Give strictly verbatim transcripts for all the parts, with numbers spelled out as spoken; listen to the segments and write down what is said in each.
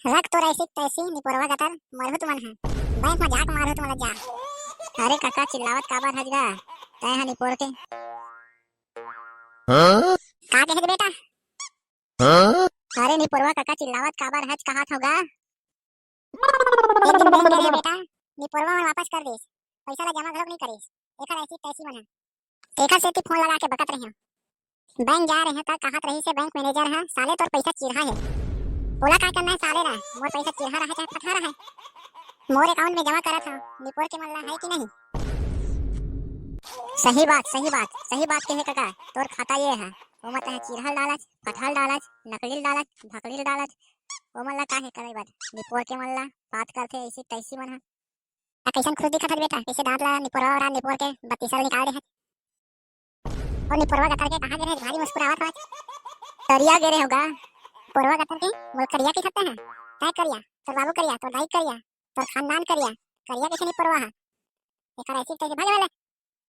रख तोर ऐसी तैसी निपोरवा गतर, मरहू तुमन ह। बैंक म जाके मारहू तुमन ला जा। अरे कका, चिल्लावत काबर हस गा? तैं ह निपोर के। हाँ? का कहे बेटा? हाँ? अरे निपोरवा कका, चिल्लावत काबर हस, कहात हँव गा? एक दिन बैंक गे रहेंव बेटा, निपोरवा मन वापस कर दिस। पइसा ला जमा घलोक नइ करिस। एकर ऐसी तैसी मन ह। तेकर सेती फोन लगा के बकत रहेंव। बैंक जाय रहेंव त कहत रहिस हे बैंक मैनेजर ह, "साले तोर पइसा चिरहा हे।" ओला काय करना हे साले ला? मोर पइसा चिरहा रहय चाहे फटहा रहय, मोर अकाउंट में जमा करत हँव। निपोर के मन ला हे कि नहीं? सही बात, सही बात, सही बात कहे कका। तोर खाता ये ह, ओमा तैं चिरहा ल डालच, फटहा ल डालच, नकली ल डालच, भकली ल डालच। ओमन ला का हे करई बर? निपोर के मन ला बात करथे ऐसी तैसी मन ह। आ कइसन खुश दिखत हस बेटा, कइसे दांत ला निपोरवा अउ निपोर के बत्तीसा ला निकाल दे हस। अउ निपोरवा गतर के कहाँ गे रहे, भारी मुस्कुरावत हवस। तरिया गे रहेंव गा। पोरवा गतर के, मोला करिया कहिथस तैं ह? तैं करिया, तोर बाबू करिया, तोर दाई करिया, तोर खानदान करिया, करिया कइसे निपोरवा ह? एकर ऐसी तैसी भागे वाला।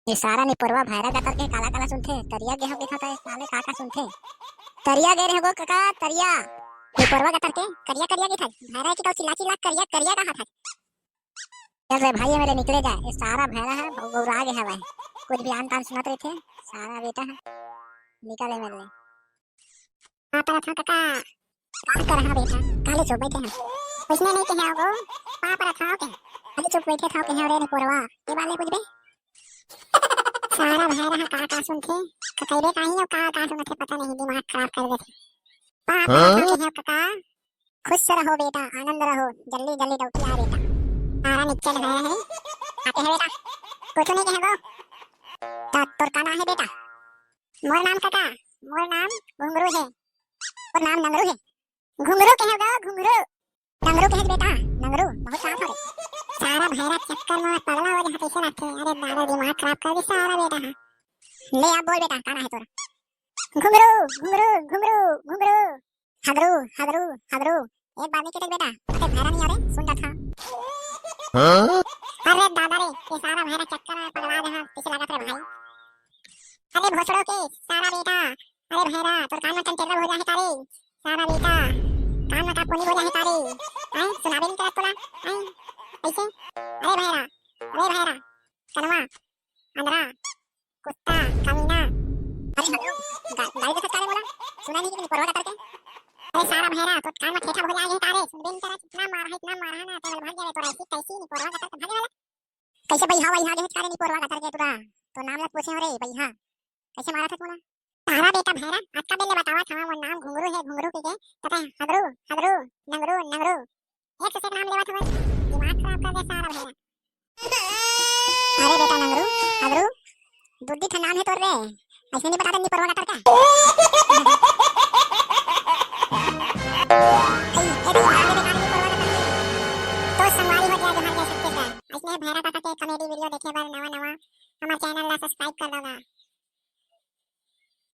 ये सारा निपोरवा भैरा गतर के काला काला सुनथे, तरिया गे हँव कहिथस त साले का का सुनथे। तरिया गे रहेंव गो कका, तरिया। निपोरवा गतर के, करिया करिया कहिथस, भैरा के चिल्ला चिल्ला करिया करिया कहत हस। चल रे भाई, ए मेर ले निकले जाय, ये सारा भैरा ह बउरा गे हवय, कुछ भी आन तान सुनत रहिथे, सारा बेटा ह, निकल ए मेर ले। पाँव परत हँव कका। का करहा बेटा, काली चुप बइठे हँव। कुछ नहीं कहे हँव गो, पाँव परत हँव के। काली चुप बइठे हँव कहे हँव रे निपोरवा, के बारे ले पूछबे? सारा भैरा ह का का सुनथे, ककइबे काही अउ का का सुनथे पता नहीं, दिमाग खराब कर देथे। पाँव परत हँव कहे हँव कका। खुश रहो बेटा, आनंद रहो, जल्दी जल्दी डौकी आ बेटा। सारा निच्चट भैरा हे। आते हैं बेटा। कुछ नहीं कहे गो। त तोर का नाम हे बेटा? मोर नाम कका, मोर नाम घुंगरू हे। मोर नाम नंगरू हे। घुंगरू कहे गो, घुंगरू। नंगरू कहे बेटा, नंगरू, बहुत साफ हवे। सारा भैरा चक्कर में पगला हो जाथे, कइसे लगथे? अरे दादा, दिमाग खराब कर दिस सारा बेटा ह। ले अब बोल बेटा, का नाम हे तोर? घुंगरू, घुंगरू, घुंगरू, घुंगरू। हगरू, हगरू, हगरू। एक बार नहीं कहे बेटा, अरे भैरा नहीं आ रे, सुन जाथा। हाँ? अरे दादा रे, ये सारा भैरा चक्कर में पगला रहा, कइसे लगत रे भाई? अरे भोसड़ो के सारा बेटा, अरे भैरा, तोर कान में टंटेरा हो जाए तारे, सारा बेटा, कान में का पोनी हो जाए तारे, हैं, सुनाबे नहीं करत तोला, हैं, कइसे? अरे भैरा, अरे भैरा, कनवा, अंदरा, कुत्ता, कमीना। अरे हगरू, गा-, गाली देथस का रे मोला? सुना नहीं कि निपोरवा गतर के? अरे सारा भैरा, तोर कान में ठेठा हो जाए तारे, सुनबे नहीं करत, इतना मार है, इतना मार है ना, तेरे भाग जावे, तोर ऐसी तैसी निपोरवा गतर के भागे वाला। कइसे बइहा, बइहा गे हस का रे निपोरवा गतर के टूरा? तोर नाम ला पूछे हँव रे बइहा। कइसे मारत हस मोला? सारा बेटा भैरा, अतका बेर ले बतावत हँव, मोर नाम घुंगरू हे, घुंगरू कहिके, त तैं हगरू, हगरू, नंगरू, नंगरू। एक से एक नाम लेवत हवस। दिमाग खराब कर दे सारा भैरा। अरे बेटा नंगरू, हगरू, दू दू ठन नाम हे तोर रे। अइसने नहीं बता दे निपोरवा गतर का। अई, ए दे, नाम ले बेटा निपोरवा गतर के। तो संगवारी हो जाए, जोहार जय छत्तीसगढ़। अइसने भैरा कका के comedy video देखे बर नवा नवा हमर channel ला subscribe कर दो गा।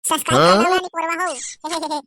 Subscribe कर दो गा निपोरवा हो।